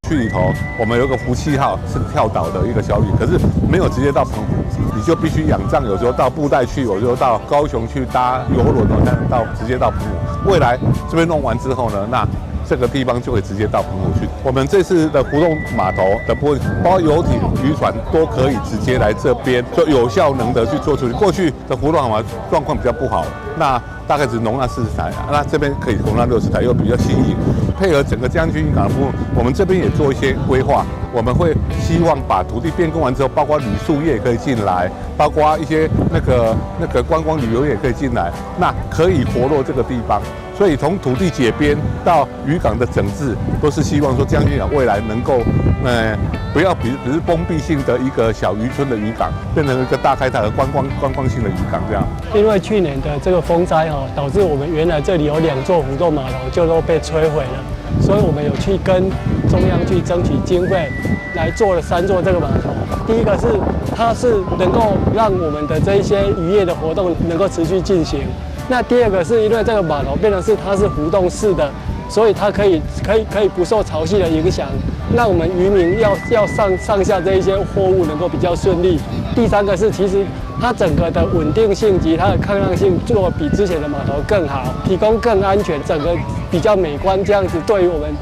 區裡頭，我們有一個福氣號是跳島的一個小旅，可是沒有直接到澎湖，你就必須仰仗有時候到布袋去，有時候到高雄去搭郵輪哦，才能到直接到澎湖。未來這邊弄完之後呢，那這個地方就會直接到澎湖去。我們這次的浮動碼頭的部分，包括遊艇、漁船都可以直接來這邊，就有效能的去做處理。過去的浮動碼頭狀況比較不好，那大概只容納40台，那這邊可以容納60台，又比較新穎。配合整個將軍漁港的部分，我們這邊也做一些規劃。我們會希望把土地變更完之後，包括旅宿業可以進來，包括一些那個觀光旅遊業可以進來，那可以活絡這個地方。所以從土地解編到漁港的整治，都是希望說將軍港未來能夠，不要比只是封閉性的一個小漁村的漁港，變成一個大開大的觀光性的漁港這樣。因為去年的這個風災哦，導致我們原來這裡有兩座浮動碼頭就都被摧毀了，所以我們有去跟中央去爭取經費，來做了三座這個碼頭。第一個是它是能夠讓我們的這一些漁業的活動能夠持續進行。那第二個是因為這個碼頭變成是它是浮動式的，所以它可以不受潮汐的影響，讓我們漁民要上下這一些貨物能夠比較順利。第三個是其實它整個的穩定性及它的抗浪性做比之前的碼頭更好，提供更安全，整個比較美觀，這樣子對於我們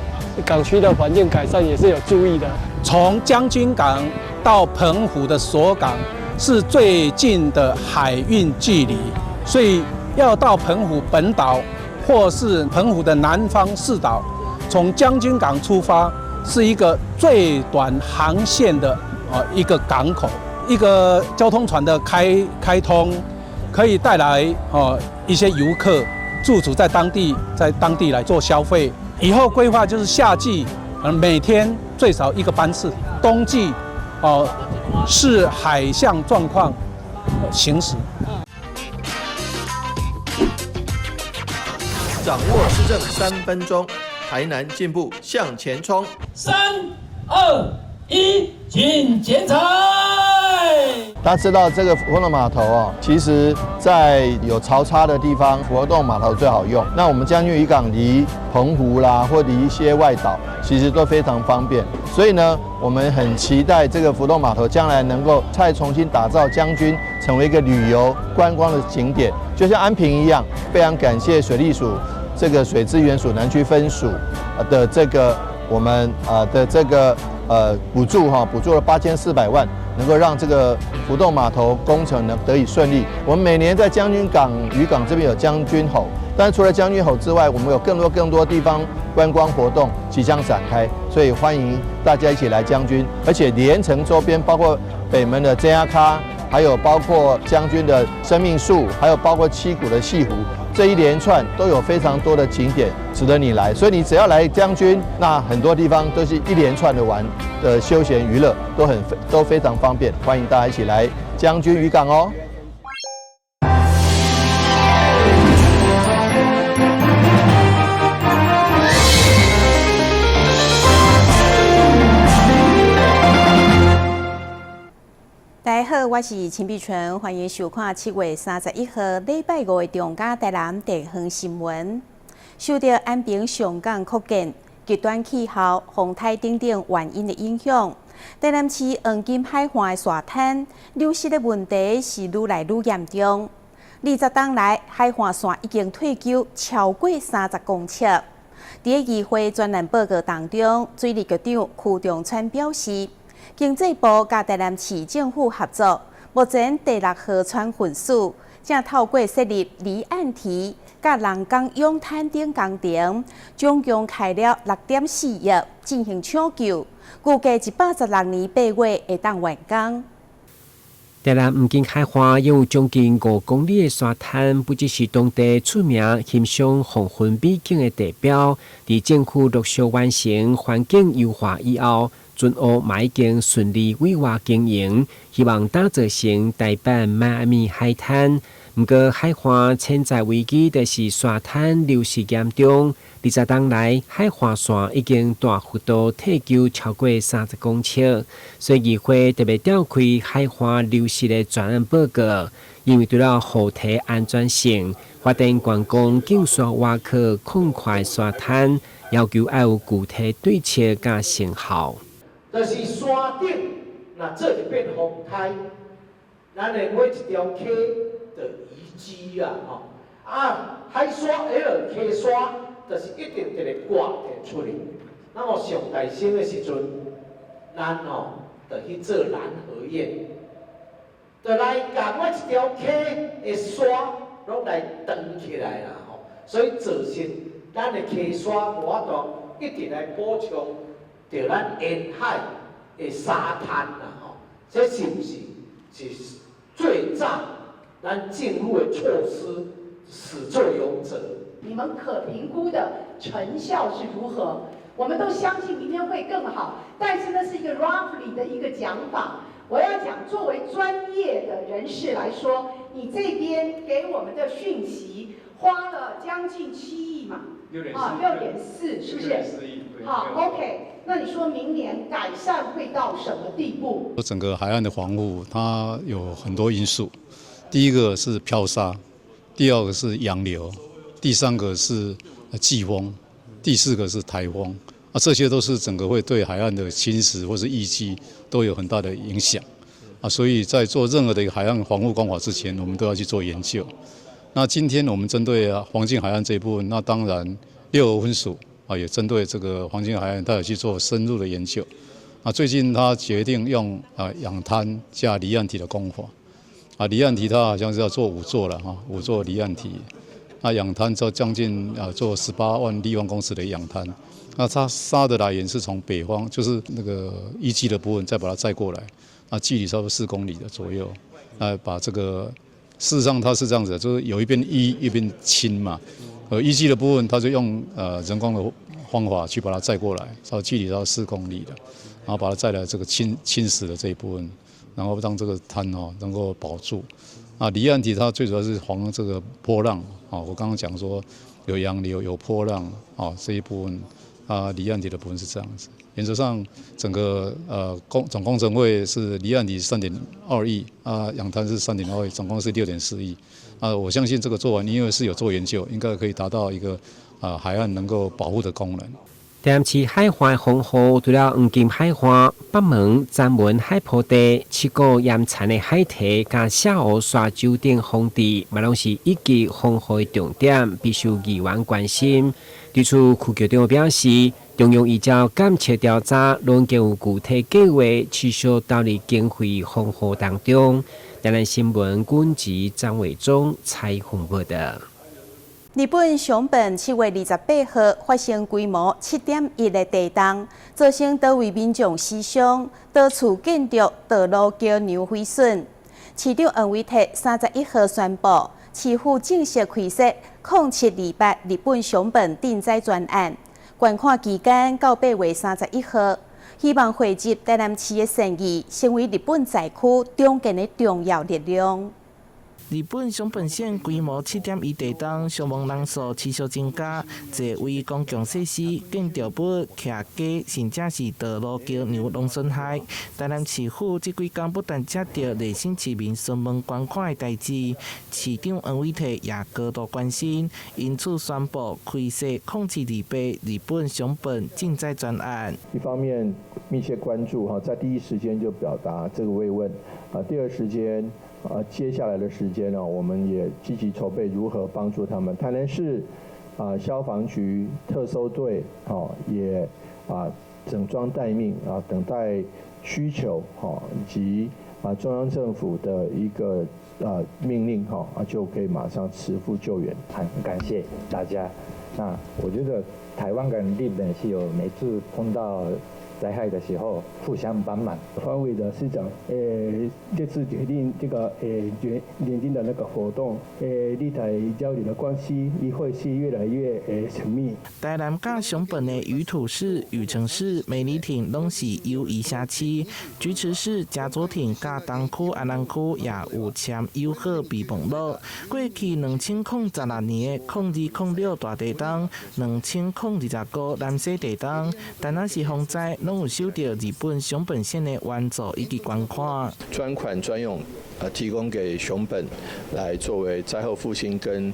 港區的環境改善也是有助益的。從將軍港到澎湖的鎖港是最近的海運距離，所以要到澎湖本島或是澎湖的南方四島，從將軍港出發是一個最短航線的一個港口，一個交通船的開通，可以帶來一些遊客駐足在當地，在當地來做消費。以後規劃就是夏季，每天最少一個班次；冬季，哦，視海象狀況行駛。掌握市政3分鐘，台南進步向前衝。3、2、1，請剪彩。大家知道這個浮動碼頭哦，其實在有潮差的地方，浮動碼頭最好用。那我們將軍漁港離澎湖啦，或離一些外島，其實都非常方便。所以呢，我們很期待這個浮動碼頭將來能夠再重新打造將軍，成為一個旅遊觀光的景點，就像安平一樣。非常感謝水利署這個水資源署南區分署的這個我們的這個補助哈，補助了8400萬，能夠讓這個浮動碼頭工程呢得以順利。我們每年在將軍港漁港這邊有將軍吼，但是除了將軍吼之外，我們有更多更多地方觀光活動即將展開，所以歡迎大家一起來將軍，而且連城周邊包括北門的蜑仔跤，還有包括將軍的生命樹，還有包括七股的潟湖，這一連串都有非常多的景點值得你來。所以你只要來將軍，那很多地方都是一連串的玩的休閒娛樂，都非常方便。歡迎大家一起來將軍漁港哦。大家好，我是陳碧純，歡迎收看7月31號禮拜五的中嘉台南地方新聞。受到安平上港擴建、極端氣候、風颱等等原因的影響，台南市黃金海岸的沙灘流失的問題是愈來愈嚴重。20冬來，海岸線已經退勼超過30公尺。佇議會專案報告當中，水利局長邱長川表示，經濟部佮台南市政府合作，目前第六河川分署正透過設立離岸堤、佮人工養灘等工程，總共開了6.4億進行搶救，估計116年8月會當完工。台南黃金海岸擁有將近5公里的沙灘，不只是當地出名欣賞黃昏美景的地標。佇政府陸續完成環境優化以後，船塢嘛已經順利委外經營，希望打造成台版邁阿密海灘。毋過海岸潛在危機就是沙灘流失嚴重。20冬來，海岸線已經大幅度退勼超過30公尺，所以議會特別召開海岸流失的專案報告。因為除了河堤安全性、發展觀光、建設挖坑空塊沙灘，要求愛有具體對策佮成效。就是山頂若做一變風颱，咱的每一條溪就移居啊，吼啊海沙彼落溪沙，就是一定佇咧割出去。那麼上大升的時陣，咱吼就去做攔河堰，就來共每一條溪的沙攏來擋起來啦，吼。所以造成咱的溪沙無法度一直來補充著咱沿海的沙灘啦，吼。這是毋是是最早咱政府的措施始作俑者？你們可評估的成效是如何？我們都相信明天會更好，但是那是一個 roughly 的一個講法。我要講，作為專業的人士來說，你這邊給我們的訊息花了將近7億嘛？啊，6.4，是不是？好，OK。那你說明年改善會到什麼地步？整個海岸的防護，它有很多因素。第一個是漂沙，第二個是洋流，第三個是季風，第四個是颱風。啊，這些都是整個會對海岸的侵蝕或是淤積都有很大的影響。啊，所以在做任何的一個海岸防護工法之前，我們都要去做研究。那今天我們針對黃金海岸這一部分，那當然六合分署啊也針對這個黃金海岸，他有去做深入的研究。啊，最近他決定用啊養灘加離岸堤的工法。啊，離岸堤他好像是要做五座了哈，五座離岸堤。那養灘就將近啊做18萬立方公尺的養灘。那它沙的來源是從北方，就是那個淤積的部分，再把它載過來。那距離差不多4公里的左右。啊，把這個事實上它是這樣子，就是有一邊淤一邊清嘛。淤積的部分，它就用人工的方法去把它載過來，差不多距離到4公里的，然後把它載來這個侵蝕的這一部分，然後讓這個灘哦能夠保住。啊，離岸堤它最主要是防這個波浪啊，我剛剛講說有洋流有波浪啊這一部分啊，離岸堤的部分是這樣子。原則上，整個總工程費是離岸堤3.2億啊，養灘是3.2億，總共是6.4億。啊，我相信這個做完，因為是有做研究，應該可以達到一個啊海岸能夠保護的功能。台南市海岸防護，除了黃金海岸、北門、金門海坡地、七股岩殘的海堤、佮下湖沙洲等防治，嘛攏是一級防護的重點，必須議員關心。對此，區局長表示，中央依照監測調查，攏已經有具體計劃，持續投入經費防護當中。台南新聞軍籍張偉忠採訪報道。日本熊本7月28號發生規模7.1的地動，造成多位民眾死傷，多處建築、道路、橋梁毀損。市長黃偉哲31號宣布，市府正式開設0728日本熊本震災專案，捐款期間到8月31號，希望匯集台南市的善意，成為日本災區重建的重要力量。日本熊本縣規模7.1地動，傷亡人數持續增加，濟位公共設施、建築物、徛家，甚至是道路橋梁攏損害。台南市府這幾工不但接著熱心市民詢問捐款的代誌，市長黃偉哲也高度關心，因此宣布開設0728日本熊本震災專案。一方面密切關注哈，在第一時間就表達這個慰問，啊，第二時間。啊，接下來的時間呢，我們也積極籌備如何幫助他們。台南市啊，消防局特搜隊，哦，也啊整裝待命啊，等待需求，哈，以及啊中央政府的一個啊命令，哈，啊就可以馬上馳赴救援。很感謝大家。那我覺得台灣跟日本是有每次碰到災害的時候互相幫忙。黃偉哲市長，這次決定這個捐年金的那個活動，日台交流的關係也會是越來越緊密。台南佮熊本的魚土市、禹城市、梅里町攏是友誼社區，菊池市佳佐町佮東區、安南區也有簽友好備忘錄。過去2016年的0206大地動，2025南勢地動，台南市防災。攏有收著日本熊本縣的援助以及捐款。專款專用，提供給熊本來作為災後復興跟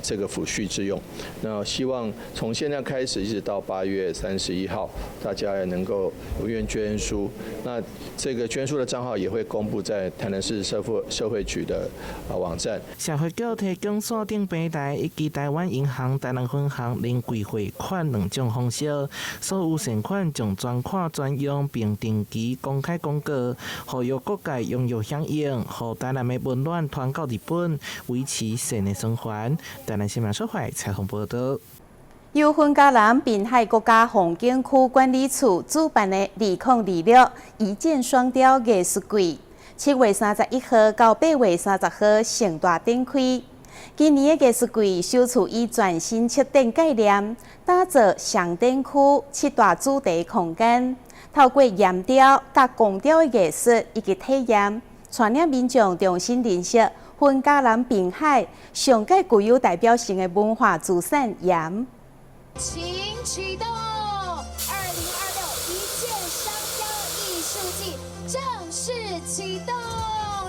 這個撫恤之用。那希望從現在開始一直到8月31號，大家也能夠踴躍捐輸。那這個捐輸的賬號也會公布在台南市社會局的網站。社會局提供線頂平台以及台灣銀行台南分行臨櫃匯款兩種方式，所有善款將專款專用，並定期公開公告，呼籲各界踴躍響應，予台南的溫暖傳到日本，維持善的循環。台南新聞小懷採訪報道。由雲嘉南濱海國家風景區管理處主辦的2026一箭雙雕藝術季，7月31號到8月30號盛大展開。今年的藝術季首次以全新策展概念，打造上展區七大主題空間，透過鹽雕佮光雕的藝術以及體驗，帶領民眾重新認識雲嘉南濱海上蓋具有代表性的文化資產鹽。請啟動！2026一箭雙雕藝術季正式啟動。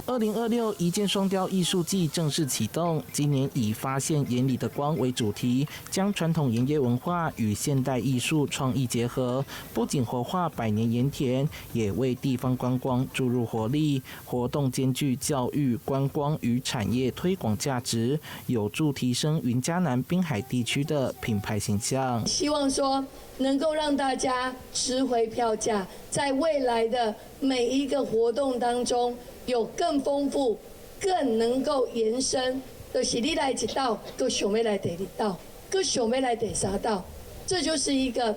2026一箭雙雕藝術季正式啟動，今年以發現鹽裡的光為主題，將傳統鹽業文化與現代藝術創意結合，不僅活化百年鹽田，也為地方觀光注入活力。活動兼具教育、觀光與產業推廣價值，有助提升雲嘉南濱海地區的品牌形象。希望說能夠讓大家值回票價，在未來的每一個活動當中，有更豐富、更能夠延伸，就是你來一道，閣想欲來第二道，閣想欲來第三道，這就是一個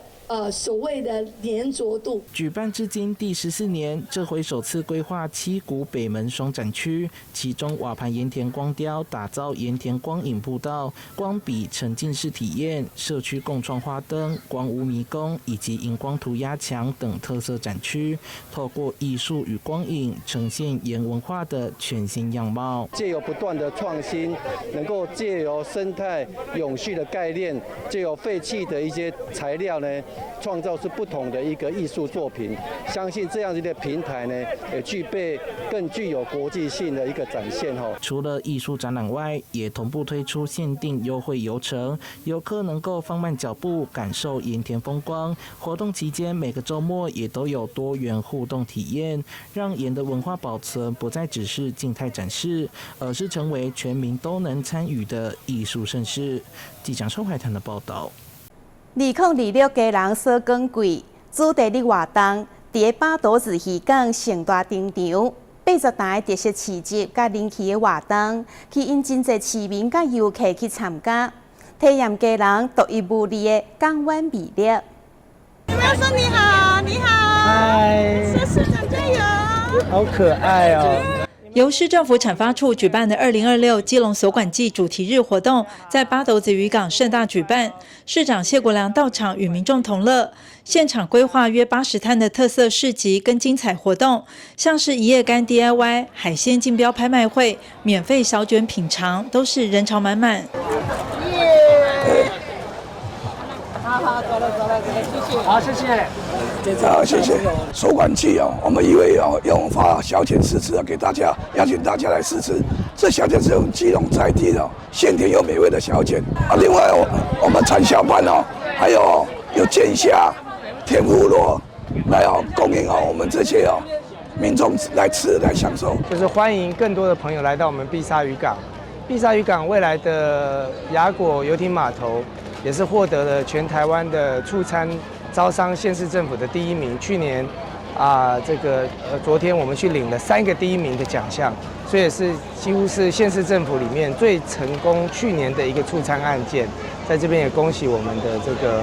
所謂的黏著度。舉辦至今第14年，這回首次規劃七股北門雙展區，其中瓦盤鹽田光雕打造鹽田光影步道、光筆沉浸式體驗、社區共創花燈、光屋迷宮以及熒光塗鴉牆等特色展區，透過藝術與光影呈現鹽文化的全新樣貌。藉由不斷的創新，能夠藉由生態永續的概念，藉由廢棄的一些材料呢，創造出不同的一個藝術作品，相信這樣子的平台呢，也具備更具有國際性的一個展現。除了藝術展覽外，也同步推出限定優惠遊程，遊客能夠放慢腳步，感受鹽田風光。活動期間，每個週末也都有多元互動體驗，讓鹽的文化保存不再只是靜態展示，而是成為全民都能參與的藝術盛事。記者周懷談的報道。2026基隆鎖管季主題日活動，佇八斗子漁港盛大登場，80檔的特色市集佮人氣的活動，吸引真濟市民佮遊客去參加，體驗基隆獨一無二的港灣魅力。我說你好，你好，嗨，市長加油，好可愛哦。由市政府產發處舉辦的2026基隆鎖管季主題日活動，在八斗子漁港盛大舉辦。市長謝國樑到場與民眾同樂，現場規劃約80攤的特色市集跟精彩活動，像是一夜干 DIY、海鮮競標拍賣會、免費小卷品嘗，都是人潮滿滿。耶！好好，走了走了走了，謝謝。好，謝謝。啊，謝謝。鎖管季哦，我們以為要用發小卷試吃啊，給大家邀請大家來試吃。這小卷是用基隆在地的鮮甜又美味的小卷啊。另外，我們產銷班哦，還有煎蝦、天婦羅來哦供應哦，我們這些哦民眾來吃來享受。就是歡迎更多的朋友來到我們碧沙漁港。碧沙漁港未來的雅果遊艇碼頭，也是獲得了全台灣的促餐招商縣市政府的第一名。去年啊，這個昨天我們去領了3個第一名的獎項，所以是幾乎是縣市政府裡面最成功去年的一個促餐案件。在這邊也恭喜我們的這個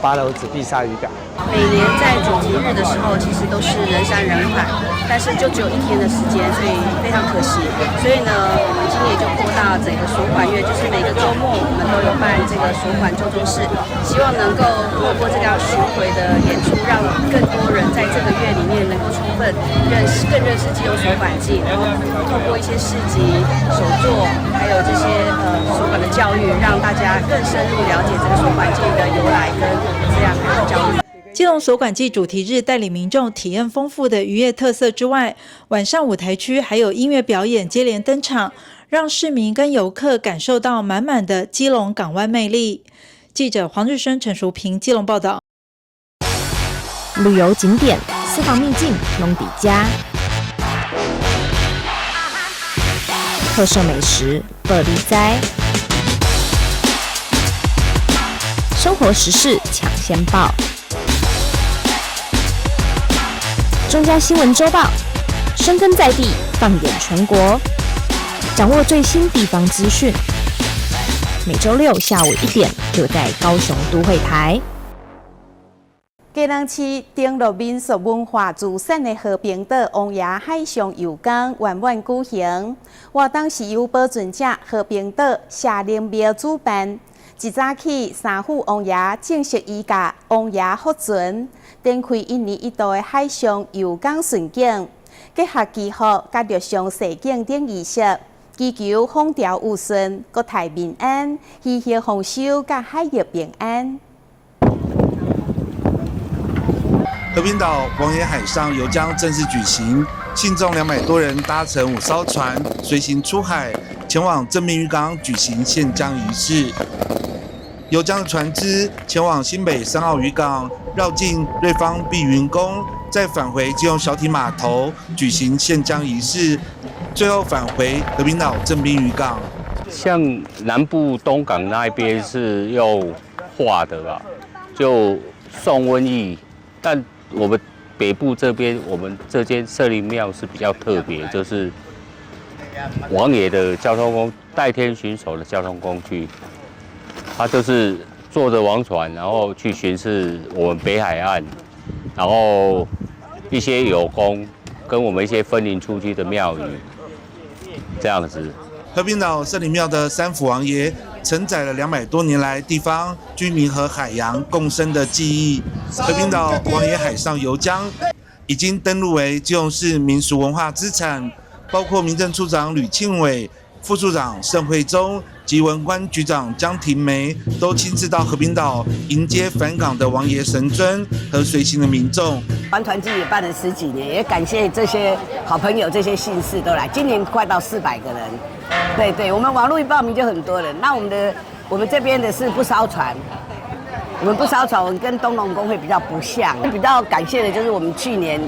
八斗子碧沙漁港。每年在主題日的時候，其實都是人山人海，但是就只有一天的時間，所以非常可惜。所以呢，我們今年就擴大整個鎖管月，就是每個週末我們都有辦這個鎖管週中市，希望能夠透過這個巡迴的演出，讓更多人在這個月裡面能夠充分認識、更認識基隆鎖管季，然後透過一些市集、手作，還有這些鎖管的教育，讓大家更深入了解這個鎖管季的由來跟這樣的教育。基隆鎖管季主題日帶領民眾體驗豐富的漁業特色之外，晚上舞台區還有音樂表演接連登場，讓市民跟遊客感受到滿滿的基隆港灣魅力。記者黃日升、陳淑平基隆報道。旅遊景點、私房秘境攏佇遮，特色美食報你知，生活時事搶先報，中嘉新聞週報，深耕在地，放眼全國，掌握最新地方資訊。每週六下午1點，就在高雄都會台。基隆市登錄民俗文化資產的和平島王爺海上遊江圓滿舉行，活動是由保存者和平島社靈廟主辦。一早起，三府王爺正式移駕王爺福船，展開一年一度的海上遊江巡境，結合祈福佮陸上祭景等儀式，祈求風調雨順、國泰民安、漁獲豐收佮海域平安。和平島王爺海上遊江正式舉行，信眾200多人搭乘5艘船隨行出海，前往正濱漁港舉行獻江儀式。遊江的船隻前往新北三澳漁港，繞境瑞芳碧雲宮，再返回基隆小艇碼頭舉行獻江儀式，最後返回和平島正濱漁港。像南部東港那邊是用畫的吧，就送瘟疫，但我們北部這邊，我們這間社靈廟是比較特別，就是王爺的交通工代天巡守的交通工具，他就是坐着王船，然後去巡視我們北海岸，然後一些有功跟我們一些分靈出去的廟宇，這樣子。和平島社靈廟的三府王爺承載了200多年來地方居民和海洋共生的記憶。和平島王爺海上遊江已經登錄為基隆市民俗文化資產，包括民政處長呂慶偉、副處長盛惠忠及文官局長江婷梅都親自到和平島迎接返港的王爺神尊和隨行的民眾。帆船祭也辦了10幾年，也感謝這些好朋友、這些信士都來。今年快到400個人。對對，我們網絡一報名就很多人。那我們這邊的是不燒船，我們不燒船，我們跟東龍宮會比較不像。比較感謝的就是我們去年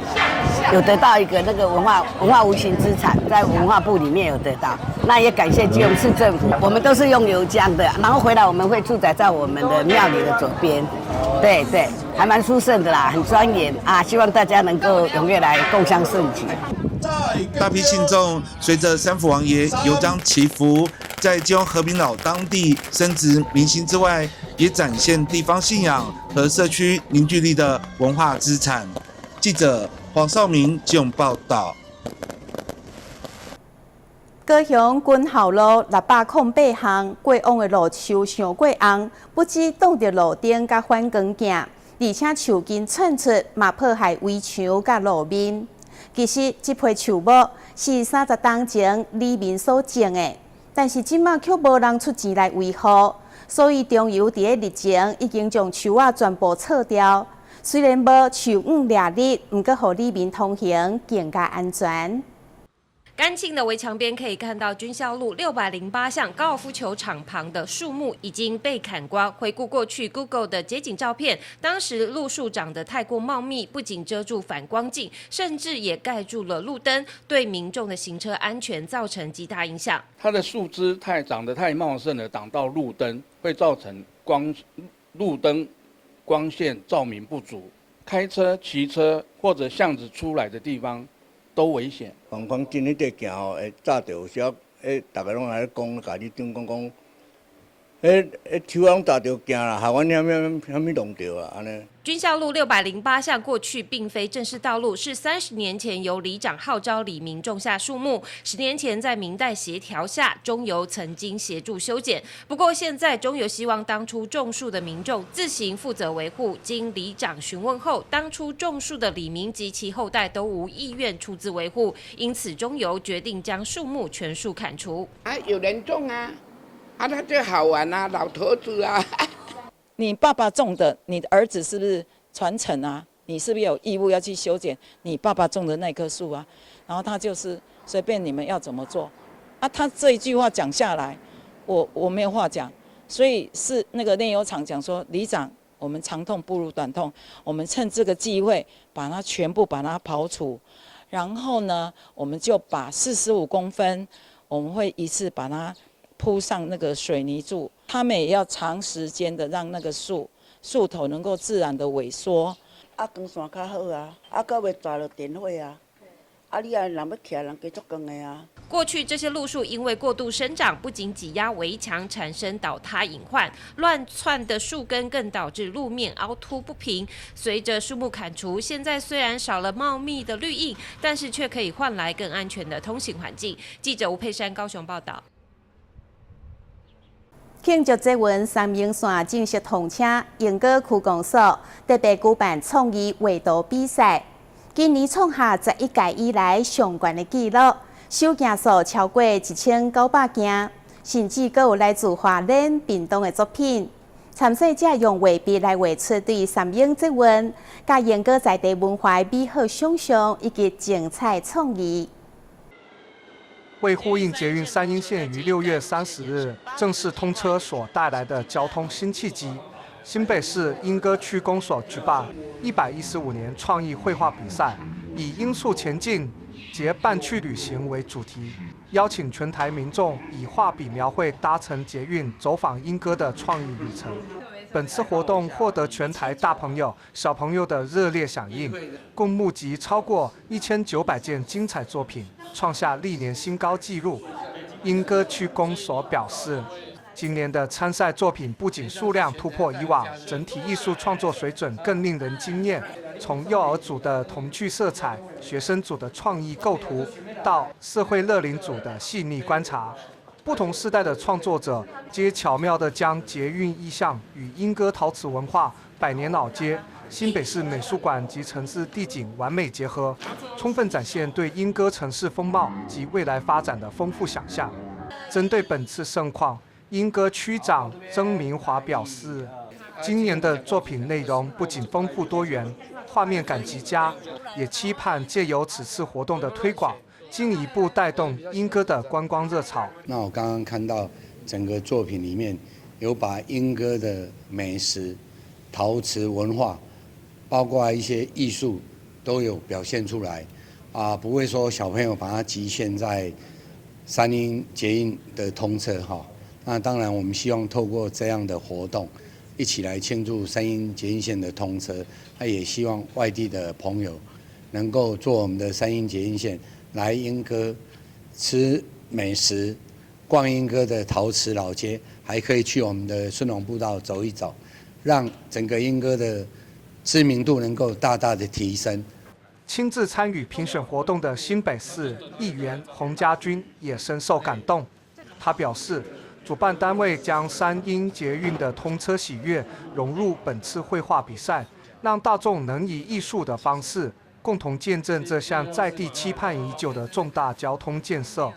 有得到一個那個文化無形資產，在文化部裡面有得到。那也感謝基隆市政府，我們都是用遊江的，然後回來我們會駐紮在我們的廟裡的左邊。對對，還蠻殊勝的啦，很莊嚴啊！希望大家能夠踴躍來共襄盛舉。大批信眾隨着三府王爺遊江祈福，在基隆和平島當地深植民心之外，也展現地方信仰和社區凝聚力的文化資產。記者黃少明基隆報道。高雄軍校路608巷過往的路樹傷過紅，不止擋著路燈佮反光鏡，而且樹根竄出，嘛破壞圍牆佮路面。其實這批樹木是30冬前里民所種的，但是這馬卻無人出錢來維護，所以中油佇咧日前已經將樹仔全部撤掉。雖然無樹影掠日，毋過予里民通行更加安全。乾淨的圍牆邊可以看到軍校路608巷高爾夫球場旁的樹木已經被砍光。回顧過去 Google 的街景照片，當時路樹長得太過茂密，不僅遮住反光鏡，甚至也蓋住了路燈，對民眾的行車安全造成極大影響。它的樹枝長得太茂盛了，擋到路燈，會造成路燈光線照明不足，開車、騎車或者巷子出來的地方都危險。黃黃真迄塊行吼，會炸著有時，彼逐家攏來講，共里長講講，彼樹仔攏炸著行啦，害阮遐物遐物弄著啊，按呢。軍校路608巷過去並非正式道路，是30年前由里長號召里民種下樹木。10年前在民代協調下，中油曾經協助修剪。不過現在中油希望當初種樹的民眾自行負責維護。經里長詢問後，當初種樹的里民及其後代都無意願出資維護，因此中油決定將樹木全數砍除。啊，有人種啊，啊，那就好玩啊，老頭子啊。你爸爸種的，你的兒子是不是傳承啊？你是不是有義務要去修剪你爸爸種的那棵樹啊？然後他就是隨便你們要怎麼做，啊，他這一句話講下來，我沒有話講，所以是那個煉油廠講說，里長，我們長痛不如短痛，我們趁這個機會把它全部把它刨除，然後呢，我們就把45公分，我們會一次把它鋪上那個水泥柱，他們也要長時間的讓那個樹頭能夠自然的萎縮。啊，光線較好啊，啊，閣袂逝落電火啊，啊，你啊，人欲徛人加足光的啊。過去這些路樹因為過度生長，不僅擠壓圍牆，產生倒塌隱患，亂竄的樹根更導致路面凹凸不平。隨着樹木砍除，現在雖然少了茂密的綠蔭，但是卻可以換來更安全的通行環境。記者吳佩珊高雄報道。慶祝捷運三鶯線正式通車，鶯歌區公所特別舉辦創意畫圖比賽，今年創下11屆以來上懸的紀錄，首件數超過1900件，甚至閣有來自花蓮、屏東的作品。參賽者用畫筆來畫出對三鶯捷運、佮鶯歌在地文化的美好想象以及精彩創意。為呼應捷運三鶯線於6月30日正式通車所帶來的交通新契機，新北市鶯歌區公所舉辦115年創意繪畫比賽，以“音速前進，結伴去旅行”為主題，邀請全台民眾以畫筆描繪搭乘捷運走訪鶯歌的創意旅程。本次活動獲得全台大朋友、小朋友的熱烈響應，共募集超過1900件精彩作品，創下歷年新高紀錄。鶯歌區公所表示，今年的參賽作品不僅數量突破以往，整體藝術創作水準更令人驚豔。從幼兒組的童趣色彩、學生組的創意構圖，到社會樂齡組的細膩觀察，不同世代的創作者皆巧妙地將捷運意象與鶯歌陶瓷文化、百年老街、新北市美術館及城市地景完美結合，充分展現對鶯歌城市風貌及未來發展的豐富想象。針對本次盛況，鶯歌區長曾明華表示，今年的作品內容不僅豐富多元，畫面感極佳，也期盼借由此次活動的推廣，進一步帶動鶯歌的觀光熱潮。那我剛剛看到整個作品裡面有把鶯歌的美食、陶瓷文化，包括一些藝術都有表現出來，啊，不會說小朋友把它局限在三鶯捷運的通車哈。那當然，我們希望透過這樣的活動，一起來慶祝三鶯捷運線的通車。那也希望外地的朋友能夠坐我們的三鶯捷運線來鶯歌吃美食、逛鶯歌的陶瓷老街，還可以去我們的順龍步道走一走，讓整個鶯歌的知名度能夠大大的提升。親自參與評選活動的新北市議員洪家軍也深受感動，他表示，主辦單位將三鶯捷運的通車喜悅融入本次繪畫比賽，讓大眾能以藝術的方式共同見證這項在地期盼已久的重大交通建設，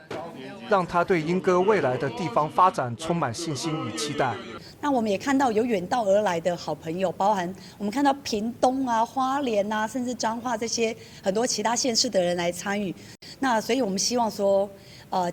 讓他對鶯歌未來的地方發展充滿信心與期待。那我們也看到有遠道而來的好朋友，包含我們看到屏東啊、花蓮啊，甚至彰化這些很多其他縣市的人來參與。那所以我們希望說，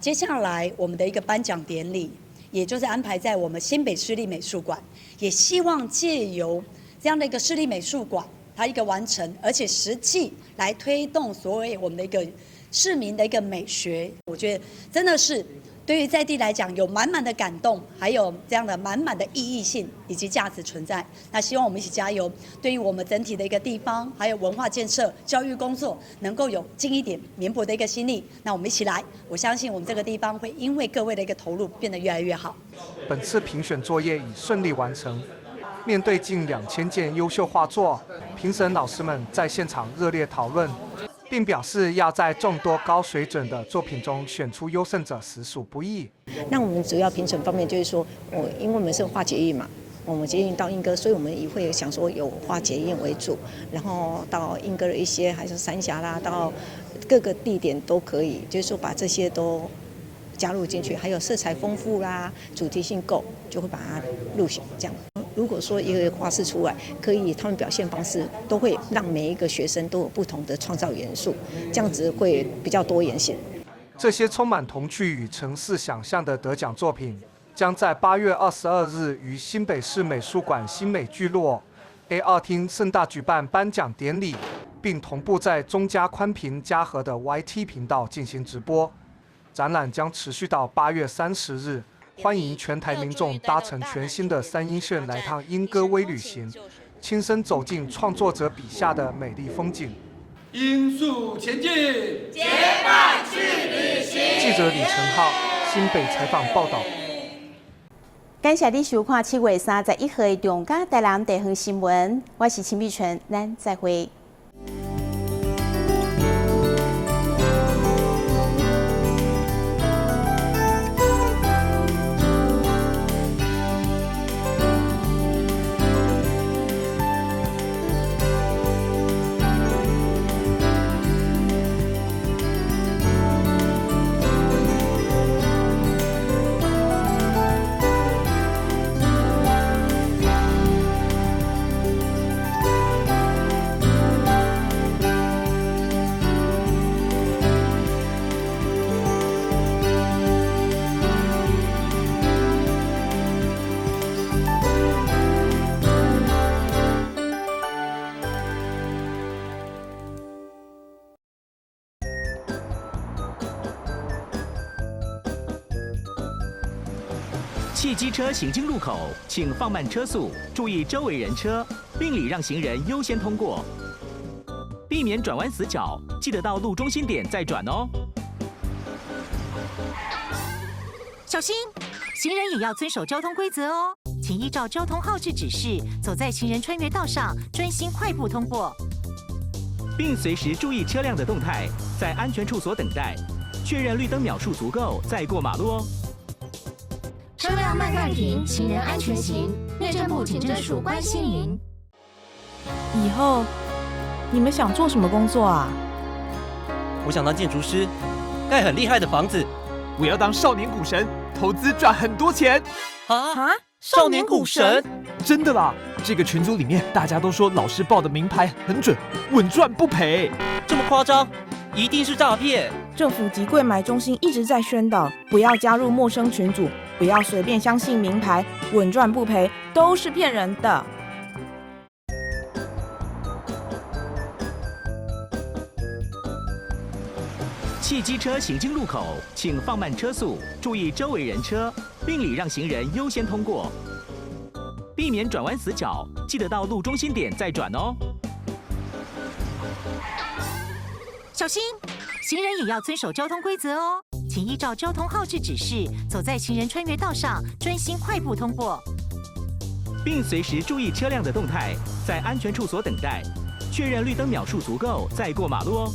接下來我們的一個頒獎典禮，也就是安排在我們新北市立美術館，也希望借由這樣的一個市立美術館，它一個完成，而且實際來推動所謂我們的一個市民的一個美學，我覺得真的是對於在地來講有滿滿的感動，還有這樣的滿滿的意義性以及價值存在。那希望我們一起加油，對於我們整體的一個地方，還有文化建設、教育工作，能夠有盡一點綿薄的一個心力。那我們一起來，我相信我們這個地方會因為各位的一個投入，變得越來越好。本次評選作業已順利完成。面對近2000件優秀畫作，評審老師們在現場熱烈討論，並表示要在眾多高水準的作品中選出優勝者實屬不易。那我們主要評審方面就是說，我因為我們是畫捷運嘛，我們捷運到鶯歌，所以我們也會想說有畫捷運為主，然後到鶯歌的一些還是三峽啦，到各個地點都可以，就是說把這些都加入進去，還有色彩豐富啦，主題性夠，就會把它入選這樣。如果說一個花式出來，可以他們表現方式都會讓每一個學生都有不同的創造元素，這樣子會比較多元性。這些充滿童趣與城市想象的得獎作品，將在8月22日於新北市美術館新美聚落 A2廳盛大舉辦頒獎典禮，並同步在中嘉寬頻嘉禾的 YT 頻道進行直播。展覽將持續到8月30日，歡迎全台民眾搭乘全新的三鶯線來趟鶯歌微旅行，親身走進創作者筆下的美麗風景。音速前進，結伴去旅行。記者李成浩新北採訪報道。感謝你收看7月31號的中嘉台南地方新聞，我是陳美純，咱再會。汽機車行經路口，請放慢車速，注意周圍人車，並禮讓行人優先通過，避免轉彎死角。記得到路中心點再轉哦。小心，行人也要遵守交通規則哦，請依照交通號誌指示，走在行人穿越道上，專心快步通過，並隨時注意車輛的動態，在安全處所等待，確認綠燈秒數足夠再過馬路哦。車輛慢慢停，行人安全行。內政部警政署關心您。以後你們想做什麼工作啊？我想當建築師，蓋很厲害的房子。我要當少年股神，投資賺很多錢。啊！少年股神？真的啦！這個群組裡面大家都說老師報的明牌很準，穩賺不賠。這麼誇張？一定是詐騙！政府及櫃買中心一直在宣導，不要加入陌生群組，不要隨便相信明牌，穩賺不賠都是騙人的。汽機車行經路口，請放慢車速，注意周圍人車，並禮讓行人優先通過，避免轉彎死角。記得到路中心點再轉哦。小心，行人也要遵守交通規則哦，請依照交通號誌指示，走在行人穿越道上，專心快步通過，並隨時注意車輛的動態，在安全處所等待，確認綠燈秒數足夠再過馬路哦。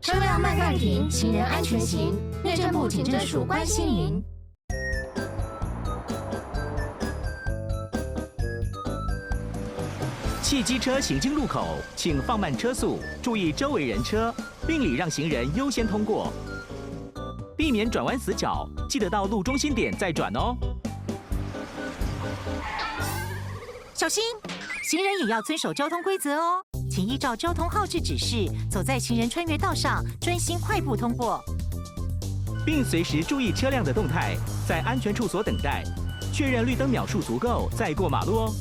車輛慢慢停，行人安全行。內政部警政署關心您。汽機車行經路口，請放慢車速，注意周圍人車，並禮讓行人優先通過，避免轉彎死角。記得到路中心點再轉哦。小心，行人也要遵守交通規則哦，請依照交通號誌指示，走在行人穿越道上，專心快步通過，並隨時注意車輛的動態，在安全處所等待，確認綠燈秒數足夠再過馬路哦。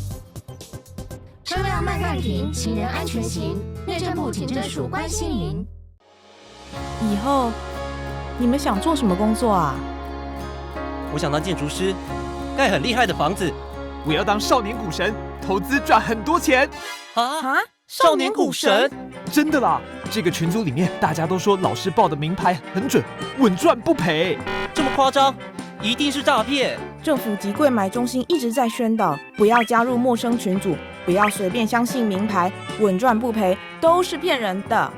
車輛慢慢停，行人安全行。內政部警政署關心您。以後你們想做什麼工作啊？我想當建築師，蓋很厲害的房子。我要當少年股神，投資賺很多錢。啊！少年股神？真的啦！這個群組裡面大家都說老師報的明牌很準，穩賺不賠。這麼誇張？一定是詐騙！政府及櫃買中心一直在宣導，不要加入陌生群組，不要隨便相信明牌，穩賺不賠都是騙人的。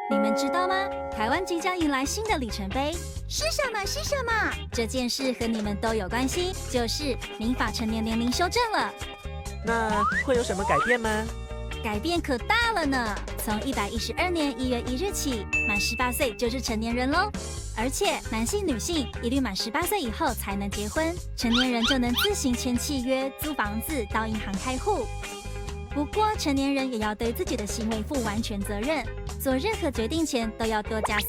你們知道嗎？台灣即將迎來新的里程碑，是什麼？是什麼？這件事和你們都有關係，就是民法成年年齡修正了。那會有什麼改變嗎？改變可大了呢！從112年1月1日起，滿十八歲就是成年人嘍。而且男性、女性一律滿十八歲以後才能結婚，成年人就能自行簽契約、租房子、到銀行開戶。不過，成年人也要對自己的行為負完全責任，做任何決定前都要多加思。